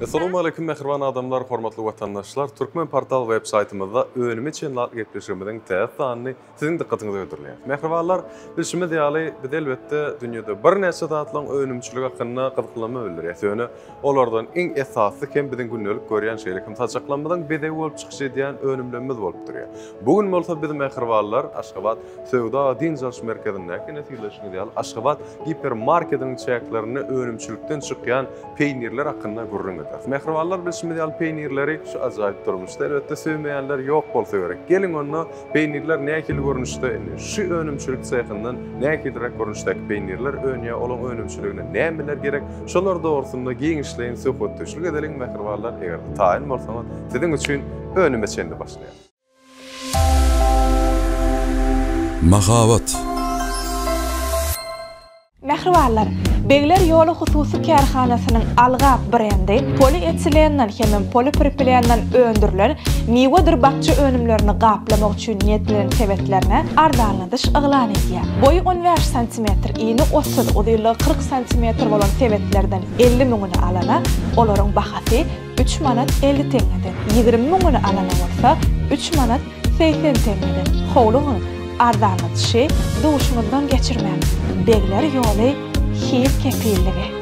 Essalamu Aleýkum mähriban adamlar, hormatly watandaşlar! Türkmen Portal web saýtymyzda Önüme çenli atly gepleşigimiziň täze sanyny siziň dykgatyňyza hödürleýäris. Mähribanlar, bilşimiz ýaly, biz elbetde dünýede birnäçe zatlaryň önümçiligi hakynda gyzyklanma bildirýäris. Ýöne olardan iň esasysy hem biziň gündelik görýän, şeýle hem saçaklarymyzyň bezegi bolup çykyş edýän önümlerimiz bolup durýar. Bu gün bolsa biz mähribanlar Aşgabat söwda dynç alyş merkezindäki ine synlaşyňyz ýaly Aşgabat gipermarketiniň çäklerinde önümçilikden çykýan peýnirler hakynda gürrüň ederis. Mähribanlar bilşimiz ýaly peýnirleri şu ajaýyp durmuşda elbetde söýmeýänler ýok bolsa gerek. Geliň onda peýnirler nähili görnüşde indi şu önümçilik sehyndan nähiliräk görnüşdäki peýnirler önýär, olaň önümçiligine nämeler gerek, şolar dogrusynda giňişleýin söhbetdeşlik edeliň mähribanlar eger-de taýyn bolsaňyz siziň üçin önüme çenli başlaýar. Mahabat. Mähribanlar! Begler ýoly hususy kärhanasynyň Algap brendi polietilenden hemem polipropilenden öndürilen miwedir bakja önümlerini gaplamak üçin niýetlenen sebetlerine arzanladyş yglan edýär. Boýy 15 santimetr, ini 30, uzynlygy 40 santimetr bolan sebetlerden 50 müňüni alana olaryň bahasy üç manat 50 teňňeden, 20 müňüni alana bolsa üç manat 80 teňňeden. Howlugyň! Arzanladyşy duşuňyzdan geçirmäň! Begler ýoly hil kepilligi.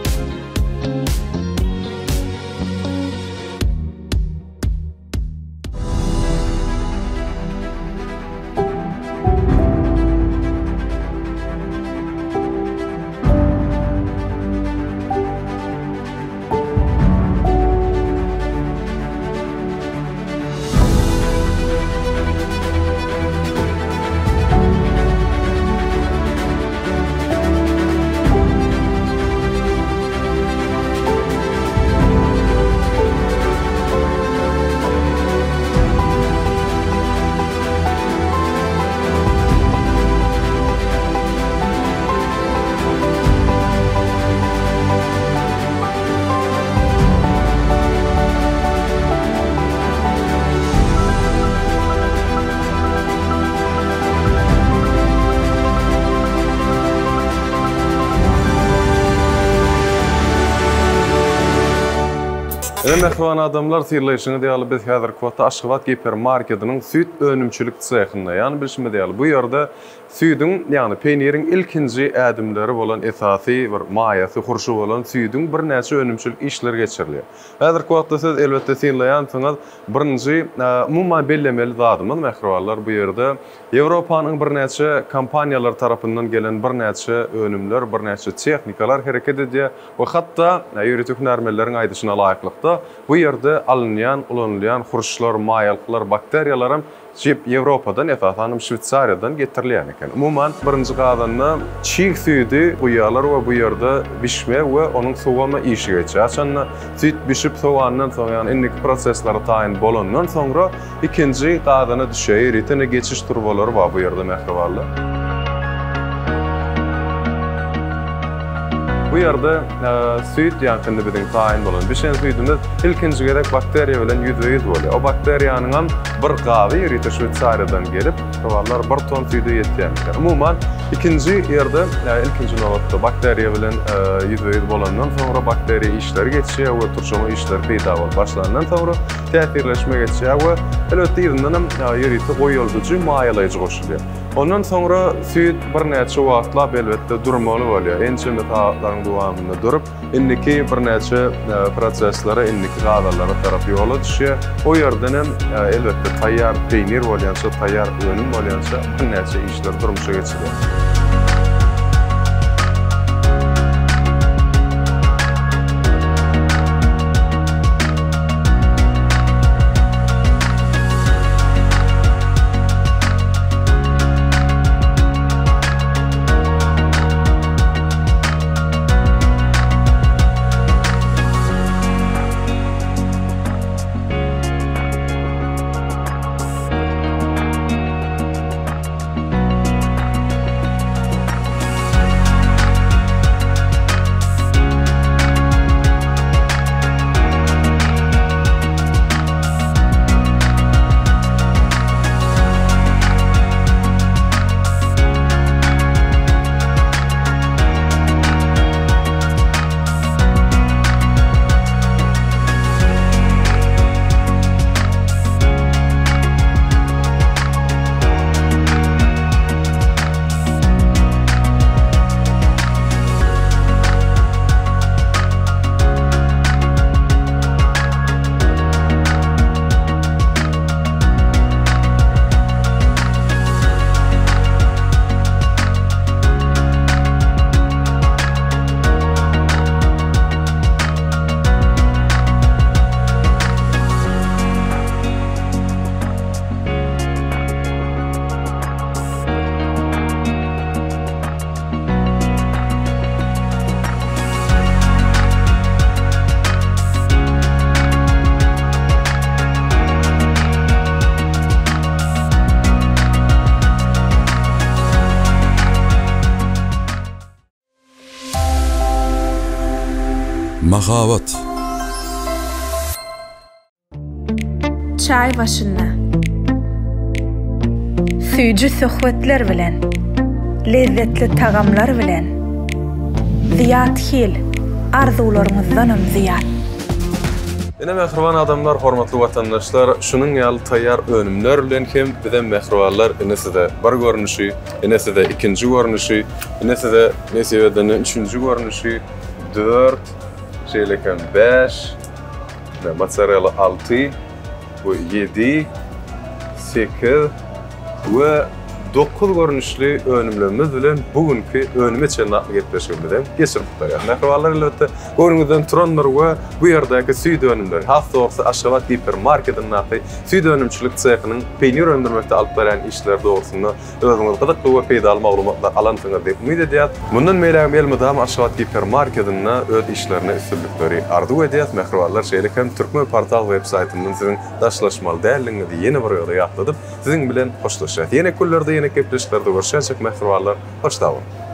Ine mähriban adamlar, synlaýşyňyz ýaly biz häzirki wagtda Aşgabat gipermarketiniň süýt önümçilik sehinde, ýagny bilşimiz ýaly bu ýerde Süýdüň, ýagny peýniriň ilkinji ädimleri bolan esasy bir maýasy, hurşy bolan süýdüň birnäçe önümçilik işleri geçirilýär. Häzirki wagtda siz, elbetde, synlaýansyňyz, birinji, umuman bellemeli zadymyz, mähribanlar, bu ýerde Ýewropanyň birnäçe kompaniýalary tarapyndan gelen birnäçe önümler, birnäçe tehnikalar hereket edýär we hatda, ýörite hünärmenleriň aýdyşyna laýyklykda, bu ýerde alynýan, ulanylýan hurşlar, maýalyklar, bakteriýalaram Jip Ýewropadan, esasanam Şweýsariýadan getirilýän eken. Umuman, birinji gazanda çig süýdi guýýarlar we bu ýerde bişme we onuň sowama işi geçýär. Haçanda süýt bişip sowandan soň, ýagny indiki proseslere taýyn bolandan soňra ikinji gazana düşýär. Ýörite geçiş turbalary bar bu ýerde mähribanlar. Bu ýerde süýt, ýagny indi biziň taýyn bolan bişen süýdümiz ilkinji gezek bakteriýa bilen ýüzbe-ýüz bolýar. O bakteriýanyňam bir gaby ýörite Şweýsariýadan gelip, şolarlar bir ton süýde ýetýän eken. Umuman, ikinji ýerde, ilkinji nobatda bakteriýa bilen ýüzbe-ýüz bolandan soňra bakteriýa işleri geçýär we turşama işleri peýda bolup başlandan soňra täsirleşme geçýär we elbetde yzyndanam ýörite goýaldyjy, maýalaýjy goşulýar. Ondan soňra süýt birnäçe wagtlap elbetde durmaly bolýar. Ençeme sagatlaryň dowamynda durup, indiki birnäçe proseslere, indiki gazallara tarap ýola düşýär. O ýerdenem elbetde taýýar peýnir bolýança, taýýar önüm bolýança birnäçe işler durmuşa geçirilýär. Mahabat. Çaý başynda. Süýji söhbetler bilen. Lezzetli tagamlar bilen. Zyýat Hil, arzuwlaryňyzdanam zyýat. Ine mähriban adamlar, hormatly watandaşlar, şunuň ýaly taýýar önümler bilen hem bizem mähribanlar ine size bir görnüşi, ine size ikinji görnüşi, ine size nesip edende üçünji görnüşi, dört, şeýle hem bäş, ine mozzarella alty, bu ýedi, sekiz we dokuz görnüşli önümlerimiz bilen bu günki Önüme çenli atly gepleşigimizi hem geçirip gutarýarys. Mähribanlar elbetde göwnüňizden turandyr we bu ýerdäki süýt önümleri, has dogrusy Aşgabat gipermarketindäki süýt önümçilik sehynyň peýnir öndürmekde alyp barýan işleri dogrusynda özüňiz gyzykly we peýdaly maglumatlar alansyňyz diýip umyt edýäs. Mundan beýlägem elmydama Aşgabat gipermarketinde öz işlerine üstünlikleri arzuw edýäs. Mähribanlar şeýle hem Türkmen portal web saýtyndan siziň daşlaşmaly däldigiňizi ýene bir ýola ýatladyp, siziň bilen hoşlaşýas. Ýene günlerde ýene gepleşiklerde görüşýänçäk mähribanlar hoş sag boluň.